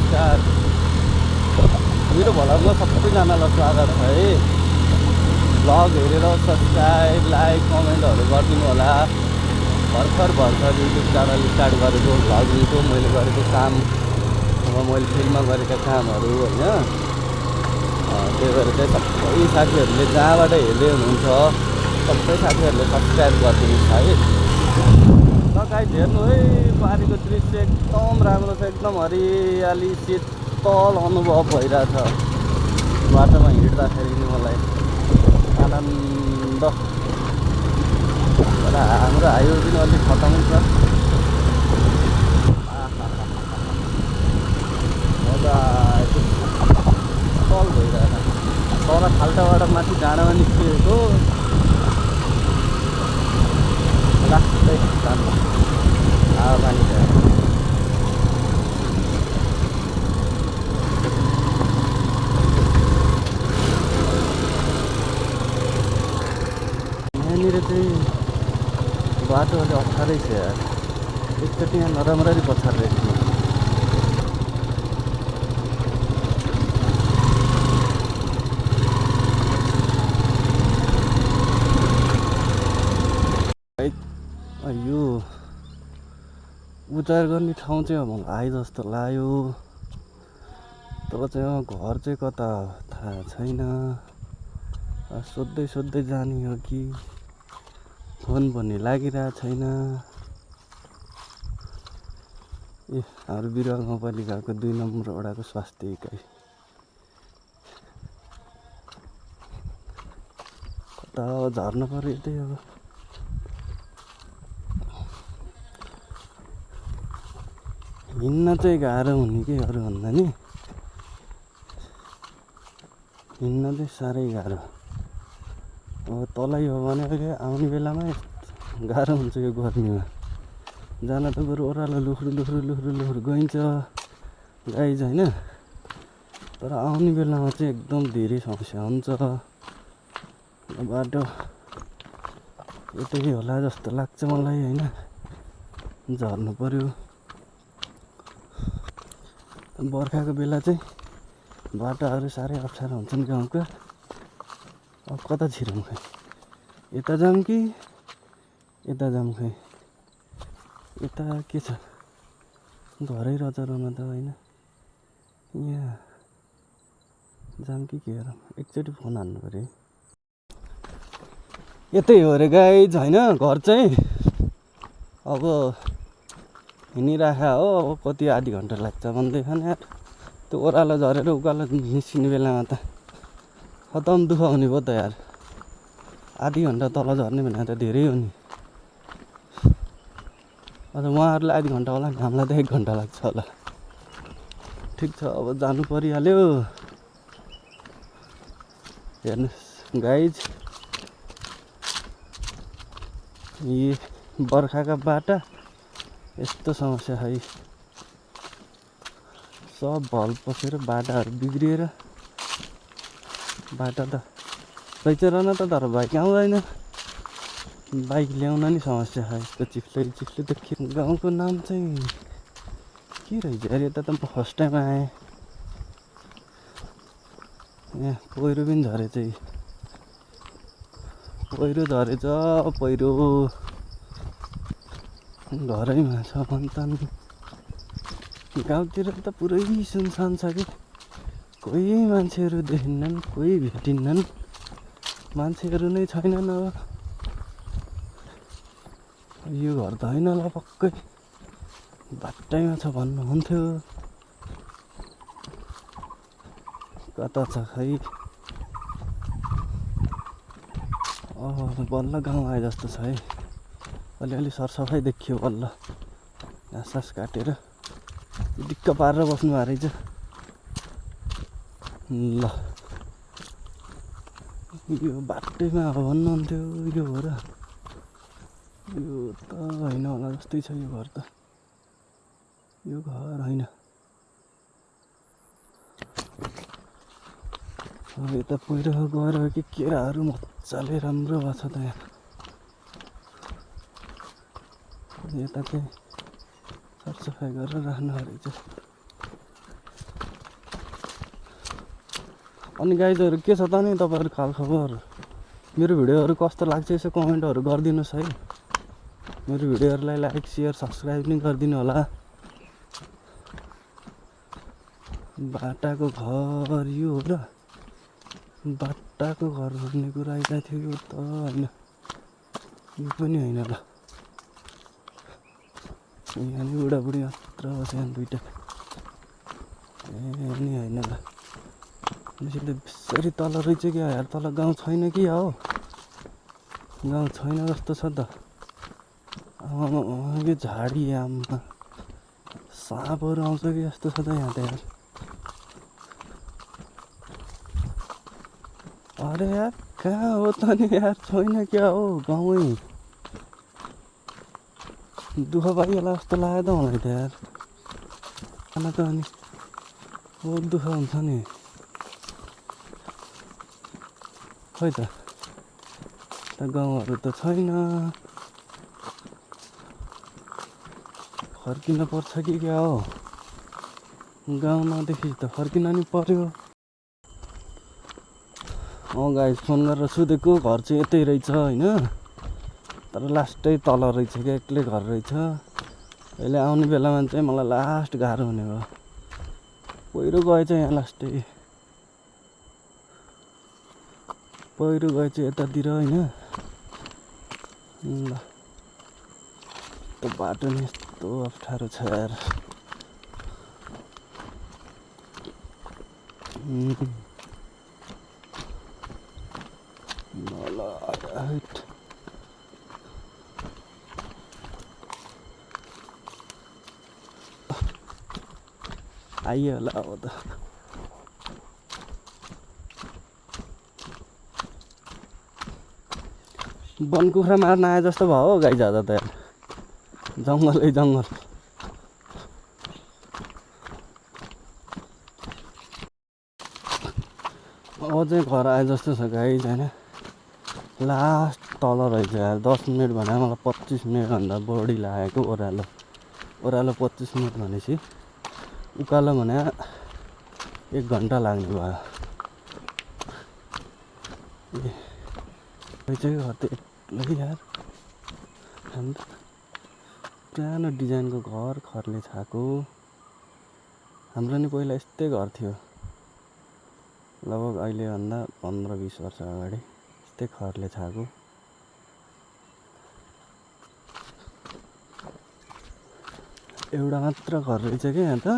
नमस्कार। मेरो भ्लगमा सबैजनालाई स्वागत छ है। भ्लग हेरेर सब्सक्राइब लाइक कमेन्टहरू गरिदिनु होला। भर्खर युट्युब च्यानल स्टार्ट गरेको भ्लगिङको मैले गरेको काम, अब मैले फिल्ममा गरेका कामहरू होइन। त्यही भएर चाहिँ सबै साथीहरूले जहाँबाट हेर्दै हुनुहुन्छ सबै साथीहरूले सब्सक्राइब गरिदिनुहोस् है। गाइस हेर्नु है, पारीको दृश्य एकदम राम्रो छ, एकदम हरियाली शीतल अनुभव भइरहेछ। बाटोमा हिँड्दाखेरि नि मलाई आनन्द। तर हाम्रो हाइवे पनि अलिक खतम छ। शीतल भइरहेछ। तल खाल्टाबाट माथि डाँडामा निस्किएको लास्टै हावा पानी छ। यहाँनिर चाहिँ बाटो अलि अप्ठ्यारै छ यार। एकचोटि यहाँ नराम्ररी पछारेको छु। यो उचार गर्ने ठाउँ चाहिँ अब मलाई आए जस्तो लाग्यो। तर चाहिँ घर चाहिँ कता थाहा छैन। सोध्दै सोध्दै जाने हो कि फोन पनि लागिरहेको छैन। ए हाम्रो बिरुवा गाउँपालिकाको 2 नम्बर वडाको स्वास्थ्य इकाइ कता झर्न पर्यो यतै। अब हिँड्न चाहिँ गाह्रो हुने कि अरू भन्दा नि हिँड्न चाहिँ साह्रै गाह्रो। अब तलै हो भने अहिले आउने बेलामा गाह्रो हुन्छ यो गर्मीमा। जान त बरु ओह्रालो लुख्रु गइन्छ गाइज होइन। तर आउने बेलामा चाहिँ एकदम धेरै समस्या हुन्छ। बाटो यतै होला जस्तो लाग्छ मलाई होइन। झर्नु पर्यो। बर्खाको बेला चाहिँ बाटोहरू साह्रै अप्ठ्यारो हुन्छन् गाउँका। अब कता छिरौँ खै, यता जाऊँ कि यता जाऊँ खै। यता के छ, घरै रचरन त होइन। यहाँ जाऊँ कि के गरौँ, एकचोटि फोन हान्नु पऱ्यो। यतै हो अरे गाइज होइन घर चाहिँ। अब हिँडिराखा हो, अब कति आधी घन्टा लाग्छ भन्दैछन् यार। त्यो ओह्रालो झरेर उकालो निस्किने बेलामा त खतम दुःख हुने भयो त यार। आधी घन्टा तल झर्ने भने त धेरै हो नि। अन्त उहाँहरूलाई आधी घन्टा होला नि, हामीलाई त 1 घन्टा लाग्छ होला। ठिक छ अब जानु परिहाल्यो। हेर्नुहोस् गाइज, यी बर्खाका बाटा यस्तो समस्या है। सब भल पसेर बाटाहरू बिग्रिएर बाटा त लैचरन त, तर बाइक आउँदैन। बाइक ल्याउन नि समस्या है। यस्तो चिप्ले त के गाउँको नाम चाहिँ के रहेछ यार। यता त म फर्स्ट टाइम आएँ। यहाँ पहिरो पनि झरेछ। पहिरो झरेछ, पहिरो घरैमा छ भन्छन्। गाउँतिर त पुरै सुनसान छ कि, कोही मान्छेहरू देखिन्नन्, कोही भेटिन्नन्, मान्छेहरू नै छैनन्। अब यो घर त होइन होला पक्कै बाटैमा छ भन्नुहुन्थ्यो। कता छ खै। बल्ल गाउँ आए जस्तो छ है। अलिअलि सरसफाइ देखियो बल्ल। घाँस काटेर दिक्क पारेर बस्नु भएको रहेछ। ल यो बाटैमा हो भन्नुहुन्थ्यो। यो हो र, यो त होइन होला जस्तै छ। यो घर त यो घर होइन। अब यता पहिरो गएर कि केराहरू मजाले राम्रो भएको छ त यहाँ। यता चाहिँ सरसफाइ गरेर राख्नु रहेछ। अनि गाइजहरू के छ त नि तपाईँहरू हालखबर मेरो भिडियोहरू कस्तो लाग्छ यसो कमेन्टहरू गरिदिनुहोस् है मेरो भिडियोहरूलाई लाइक सेयर सब्सक्राइब पनि गरिदिनु होला बाटाको घर यो हो र बाटाको घर भन्ने कुरा आइरहेको थियो यो त होइन यो पनि होइन ल यहाँ नि बुढाबुढी मात्र बस्छन् दुइटा ए नि होइन ल त्यसले बेसरी तल रहेछ क्या यार तल गाउँ छैन कि हो गाउँ छैन जस्तो छ त यो झाडी आमा सापहरू आउँछ कि जस्तो छ त यहाँ त यार अरे यार कहाँ हो त नि यार छैन क्या हो गाउँै दुःख पाइहाल्ला जस्तो लाग्यो त मलाई त यार खाना त अनि बहुत दुःख हुन्छ नि खै त गाउँहरू त छैन फर्किन पर्छ कि क्या हो गाउँ नदेखि त फर्किन नि पर्यो गाइस फोन गरेर सोधेको घर चाहिँ यतै रहेछ होइन तर लास्टै तल रहेछ क्या एक्लै घर रहेछ अहिले आउने बेलामा चाहिँ मलाई लास्ट गाह्रो हुने भयो पहिरो गएछ यहाँ लास्टै पहिरो गएछ यतातिर होइन ल त्यो बाटो नि यस्तो अप्ठ्यारो छ यार ल आइयो होला अब त वन कुखुरा मार्न आए जस्तो भयो हो गाई जाँदा त यार जङ्गलै जङ्गल अझै घर आए जस्तो छ गाई होइन लास्ट तल रहेछ यार 10 मिनट भने मलाई 25 मिनटभन्दा बढी लागेको ओह्रालो 25 मिनट भनेपछि उकालो भने 1 घन्टा लाग्ने भयो चाहिँ घर त एक्लै यार हाम्रो पुरानो डिजाइनको घर खरले छाएको हाम्रो नि पहिला यस्तै घर थियो लगभग अहिलेभन्दा 15-20 वर्ष अगाडि यस्तै खरले छाएको एउटा मात्र घर रहेछ क्या यहाँ त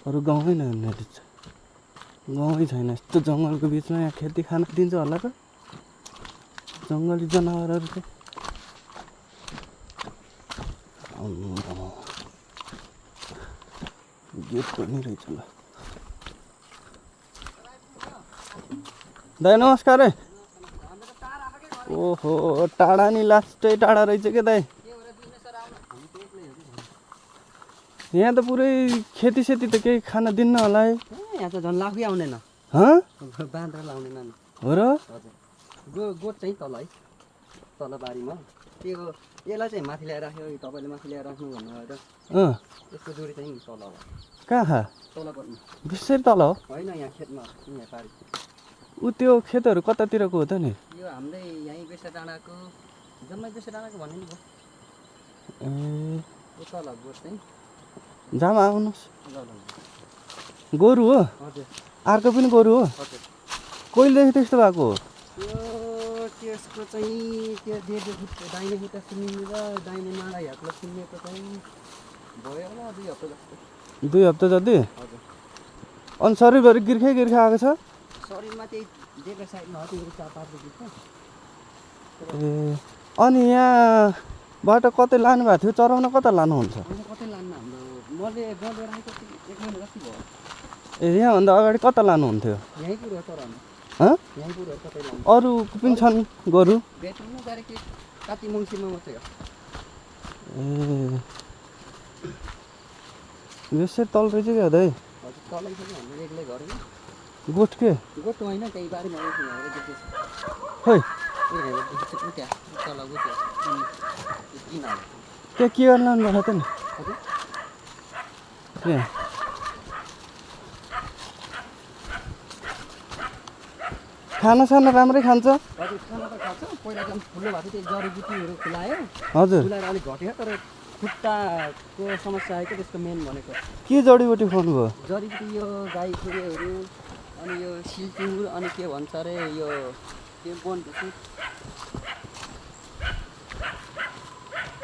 अरू गाउँै नहुने रहेछ गाउँै छैन यस्तो जङ्गलको बिचमा यहाँ खेती खान दिन्छ होला र जङ्गली जनावरहरू चाहिँ गेट पनि रहेछ ल दाइ नमस्कार है ओहो टाढा नि लास्टै टाढा रहेछ क्या दाइ यहाँ त पुरै खेतीसेती त केही खान दिन्न होला है यहाँ त झन् लाखै आउँदैन बाँदर लाउँदैन हो र हजुर गोठ चाहिँ तल है तल बारीमा त्यो यसलाई चाहिँ माथि ल्याएर राख्यो तपाईँले माथि ल्याएर राख्नु भन्नुभयो यसको जोडी चाहिँ तल हो कहाँ तल पर्नु बेसरी तल हो होइन यहाँ खेतमा यहाँ बारी ऊ त्यो खेतहरू कतातिरको हो त नि यो हाम्रै यहीँ बेसा डाँडाको जम्मै बेसा डाँडाको भन्ने नि भयो ए यो तल गोठ चाहिँ जामा आउनुहोस् गोरु हो हजुर अर्को पनि गोरु हो हजुर कहिलेदेखि त्यस्तो भएको हो त्यसको चाहिँ त्यो डेढ दाहिने खुट्टा सुन्ने र दाहिने माडा हातलाई सुन्नेको चाहिँ भयो होला 2 हप्ता जस्तो 2 हप्ता जति हजुर अनि शरीरभरि गिर्खै आएको छ शरीरमा त्यही डेढ साइडमा हो त्यो 4-5 रुपिस ए अनि यहाँबाट कतै लानु भएको थियो चराउन कता लानुहुन्छ कतै लान्न हाम्रो मैले गएर राखेको 1 महिना जति भयो ए यहाँभन्दा अगाडि कता लानुहुन्थ्यो यहीँ पुरो चराउनु यहीँ पुरो कतै लानु अरू पनि छन् गोरु बेच्नु गरेको काती मङ्सिरमा मात्रै हो ए यसै तल रहेछ क्या दाइ हजुर तलै छ हाम्रो एक्लै घर हो गोठ के गोठ होइन त्यही बारीमा आउँछ खै तल गोठ त्यहाँ के गर्न लानु भएको त नि खानासाना राम्रै खान्छ हजुर खाना त खान्छ पहिला त ठुलो भएको थियो जडीबुटीहरू खुलायो हजुर खुलाएर अलिक घट्यो तर खुट्टाको समस्या आयो त्यसको मेन भनेको के जडीबुटी खुवाउनुभयो जडीबुटी यो गाई खुरेहरू अनि यो सिल्टुर अनि के भन्छ अरे यो के बोन ढुकुर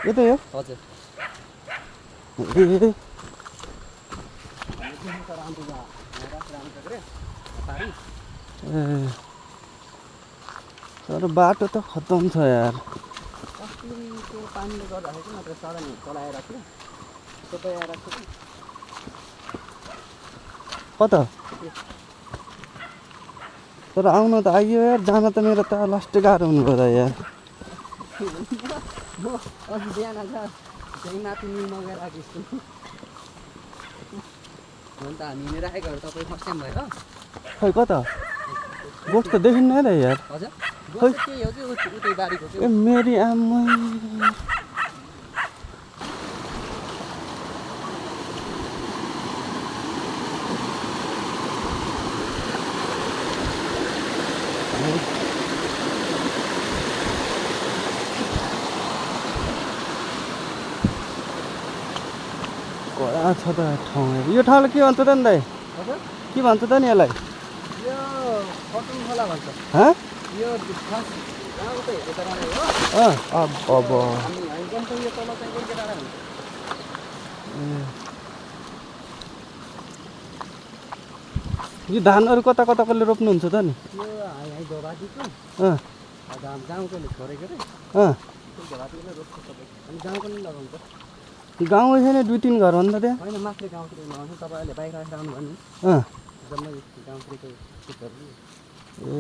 यतै हो हजुर ए ए तर बाटो त खतम छ यार अस्ति त्यो पानीले गर्दाखेरि मात्र सडन चलाएर थियो चलाएर थियो कता तर आउन त आइयो यार जान त मेरो त लास्टै गाह्रो हुनुभयो त यार म अघि बिहान आज त्यही माथि निमा गएर आएको स्कुल अन्त हामी हिँडेर आएको तपाईँ फर्स्ट टाइम भएर खै कता गोठ त देखिन्न है त यार हजुर गोठ चाहिँ त्यही हो कि उतै बारीको ए मेरी आमा कडा छ त ठाउँ यो ठाउँलाई के भन्छ त नि दाइ हजुर के भन्छ त नि यसलाई यो खटुङ खोला भन्छ हँ यो खास गाउँ त हेरेको डाँडा हो अब हामी गन्तव्य तल चाहिँ गोर्खे डाँडा भन्छ यो धानहरू कता कता कसले रोप्नुहुन्छ त नि यो हाई धोबाजीको अँ गाउँकोले छोडेको रे अँ त्यो धोबाजीले रोप्छ सबै अनि गाउँको नि लगाउँछ गाउँ छैन 2-3 घर भन्दा त्यहाँ होइन मात्रै गाउँतिर लगाउँछ तपाईँहरूले बाहिर आएर आउनुभयो नि अँ जम्मै गाउँतिरको खेतहरू ए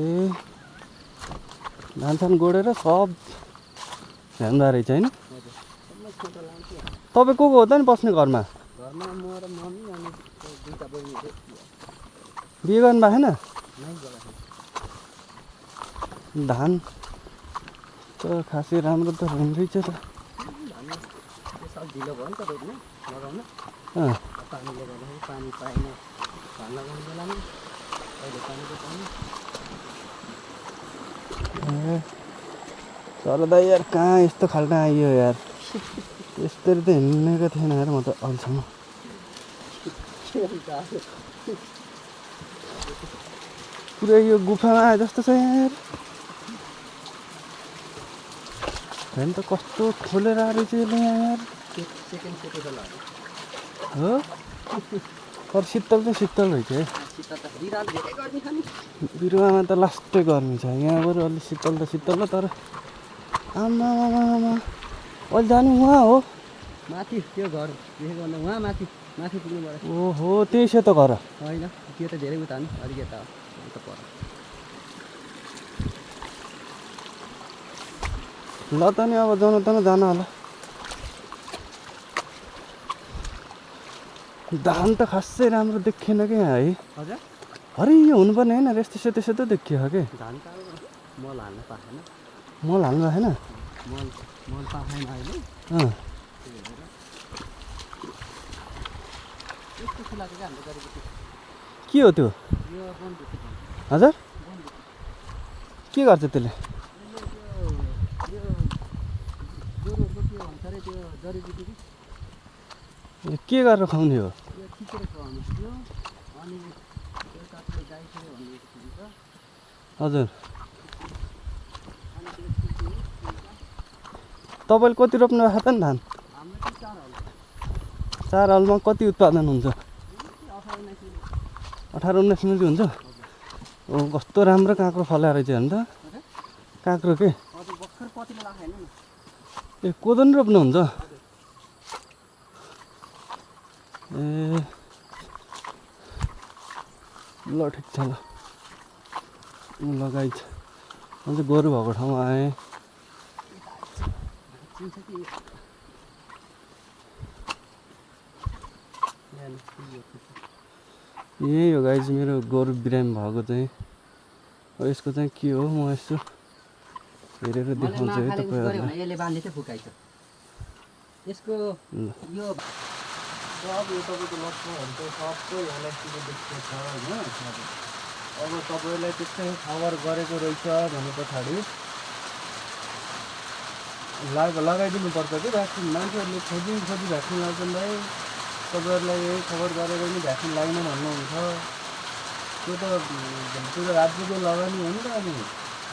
धान सान गोडेर सब ध्यानदार रहेछ होइन हजुर सबै खेत लान्छु तपाईँ को हो त नि बस्ने घरमा घरमा म र मम्मी अनि त्यो दुईवटा बहिनीहरू बिहे गर्नु भएको छैन नै गएको धान त खासै राम्रो त हुँदैछ त त्यो साल ढिलो भयो नि त रोप्न लगाउन अँ पानीले गर्दाखेरि पानी पाएन धान लगाउने बेलामा अहिले पानीको पानी ए तर दाइ यार कहाँ यस्तो खालको आइयो यार यस्तरी त हिँडेको थिएन यार म त अहिलेसम्म पुरै यो गुफामा आए जस्तो छ यार झन् त कस्तो खोलेर आएर चाहिँ यसले यहाँ यार सेकेन्ड सेकेन्ड लाग्यो हो तर शीतल चाहिँ शीतल रहेछ है शीतल त बिराल धेरै गर्मी छ नि बिरुवामा त लास्टै गर्मी छ यहाँ बरु अलिक शीतल त शीतल हो तर आमा अहिले जानु उहाँ हो माथि त्यो घर देखेको भन्दा उहाँ माथि माथि पुग्नुपर्छ ओहो त्यही सेतो घर होइन त्यो त धेरै उता नि अलिक यता उता पर ल त नि अब जानु त जान होला धान त खासै राम्रो देखिएन क्या यहाँ है हजुर हरियो हुनुपर्ने होइन यस्तो सेतो सेतो देखियो कि धान त अब मल हाल्न पाएन मल हाल्नु भएन मल मल पाएन अहिले अँ यस्तो खुलाको क्या हाम्रो गरेको के हो त्यो यो बन्दुक हजुर के गर्छ त्यसले यो ज्वरोको के भन्छ अरे त्यो जडीबुटी के गरेर खुवाउने हो यो खिचेर खुवाउनु थियो अनि त्यो तपाईँले गाई खायो भनेको हुन्छ हजुर अनि त्यो तपाईँले कति रोप्नु भएको त नि धान हाम्रो चाहिँ 4 हलमा कति उत्पादन हुन्छ 18-19 18-19 मिनट हुन्छ ओ कस्तो राम्रो काँक्रो फलाएर रहेछ नि त काँक्रो के हजुर भर्खर कतिले लाग्छ होइन नि ए कोदो नि रोप्नुहुन्छ ए ल ठिक छ ल लगाइछ अझ गोरु भएको ठाउँमा आएँ चिन्छ कि यही हो गाइज मेरो गोरु बिरामी भएको चाहिँ अब यसको चाहिँ के हो म यसो हेरेर देखाउँछु है तपाईँहरूलाई यसले बाँध्ने चाहिँ फुकाइछ यसको यो अब यो तपाईँको लक्ष्मणहरू चाहिँ सबै एलआइसीको देखिएको छ होइन अब तपाईँलाई त्यस्तै खबर गरेको रहेछ भने पछाडि लगाइदिनु पर्छ कि भ्याक्सिन। मान्छेहरूले खोजी भ्याक्सिन लगाउँछन् भाइ। तपाईँहरूलाई यही खबर गरेर नि भ्याक्सिन लाग्ने भन्नुहुन्छ। त्यो त पुरो राज्यको लगानी हो नि त। अनि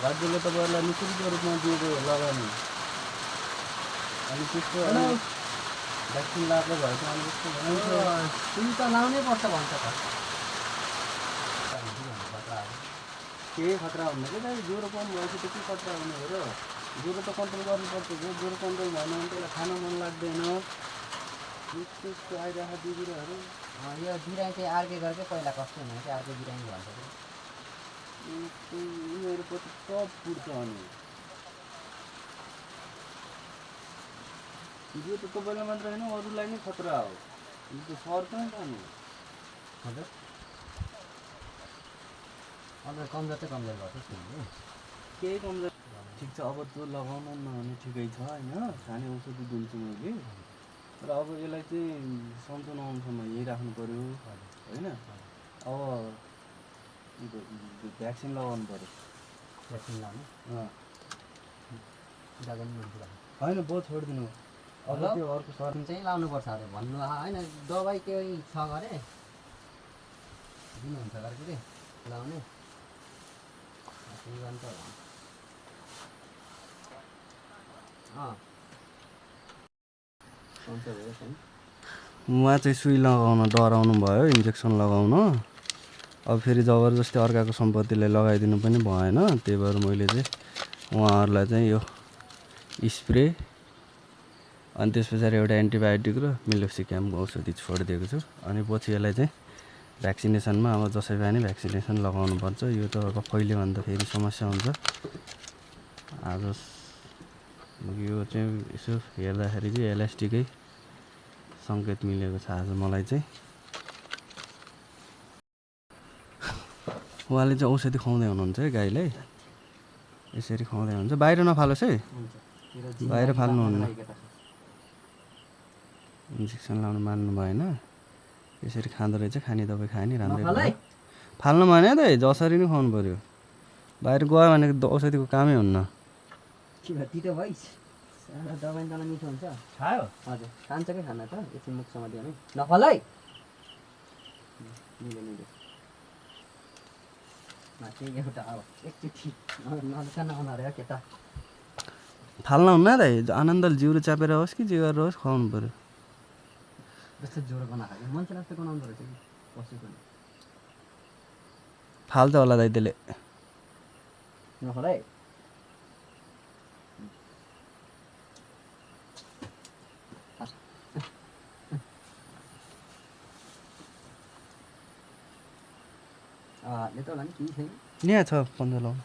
राज्यले तपाईँहरूलाई निःशुल्क रूपमा दिएको लगानी। अनि त्यस्तो भ्याक्सिन लगाएको भए त अनि त्यस्तो भनिन्छ तिमी त लाउनै पर्छ भन्छ त। केही खतरा हुन्न कि दाइ। ज्वरो कम भएपछि त के खतरा हुने हो र। ज्वरो त कन्ट्रोल गर्नुपर्छ। ज्वरो कन्ट्रोल भएन भने त्यसलाई खान मन लाग्दैन। त्यस्तो आइरहेको बिग्रोहरू। यो बिरामी चाहिँ अर्कै गर्कै पहिला कस्तो हुने चाहिँ अर्कै बिरामी भन्छ उनीहरू पछि सब पुर्छ। अनि यो त तपाईँलाई मात्र होइन अरूलाई नै खतरा हो। यो त सर्छ नि त। अनि हजुर अन्त कमजोर चाहिँ कमजोर गर्छ तिमीले। केही कमजोर ठिक छ। अब त्यो लगाउन नहुने ठिकै छ होइन। खाने औषधि दिन्छु मैले। तर अब यसलाई चाहिँ सन्चो नआउनुसम्म यहीँ राख्नु पऱ्यो होइन। अब भ्याक्सिन लगाउनु पऱ्यो। भ्याक्सिन लाउनु जाँदैन मान्छे होइन बहुत छोडिदिनु। अब त्यो अर्को सर चाहिँ लाउनुपर्छ अरे भन्नु होइन। दबाई केही छ अरे दिनुहुन्छ अरे के लाउने त्यही गर्नु त। उहाँ चाहिँ सुई लगाउन डराउनु भयो। इन्जेक्सन लगाउन। अब फेरि जबरजस्ती अर्काको सम्पत्तिलाई लगाइदिनु पनि भएन। त्यही भएर मैले चाहिँ उहाँहरूलाई चाहिँ यो स्प्रे अनि त्यस पछाडि एउटा एन्टिबायोटिक र मिलोक्सिक्याम औषधि छोडिदिएको छु। अनि पछि यसलाई चाहिँ भ्याक्सिनेसनमा अब जसै भए नि भ्याक्सिनेसन लगाउनुपर्छ। यो त अब कहिले भन्दा फेरि समस्या हुन्छ। आज यो चाहिँ यसो हेर्दाखेरि चाहिँ एलएसटीकै सङ्केत मिलेको छ आज मलाई चाहिँ। उहाँले चाहिँ औषधि खुवाउँदै हुनुहुन्छ है गाईलाई। यसरी खुवाउँदै हुन्छ। बाहिर नफालोस् है। बाहिर फाल्नुहुन्न। इन्जेक्सन लाउनु मान्नु भएन। यसरी खाँदो रहेछ। खाने दबाई खायो नि राम्रै भयो। फाल्नु भएन त जसरी नै खुवाउनु पऱ्यो। बाहिर गयो भने औषधिको कामै हुन्न। तितो भइस दबाई त मिठो हुन्छ। खायो हजुर खान्छ कि खाना त एकछिन मुखसम्म दियो नि नफल है। माथि एउटा अब एकचोटि नदुखान आउनु अरे केटा। फाल्न हुन्न त आनन्दले जिउरो चापेर होस् कि जे गरेर होस् खुवाउनु पऱ्यो। जस्तो ज्वरो गनाएको मान्छे जस्तो गनाउँदो रहेछ कि पशुको फाल्छ होला दाइ त्यसले। नफल है। ले त होला नि केही छैन। यहाँ छ 15 लाउनु।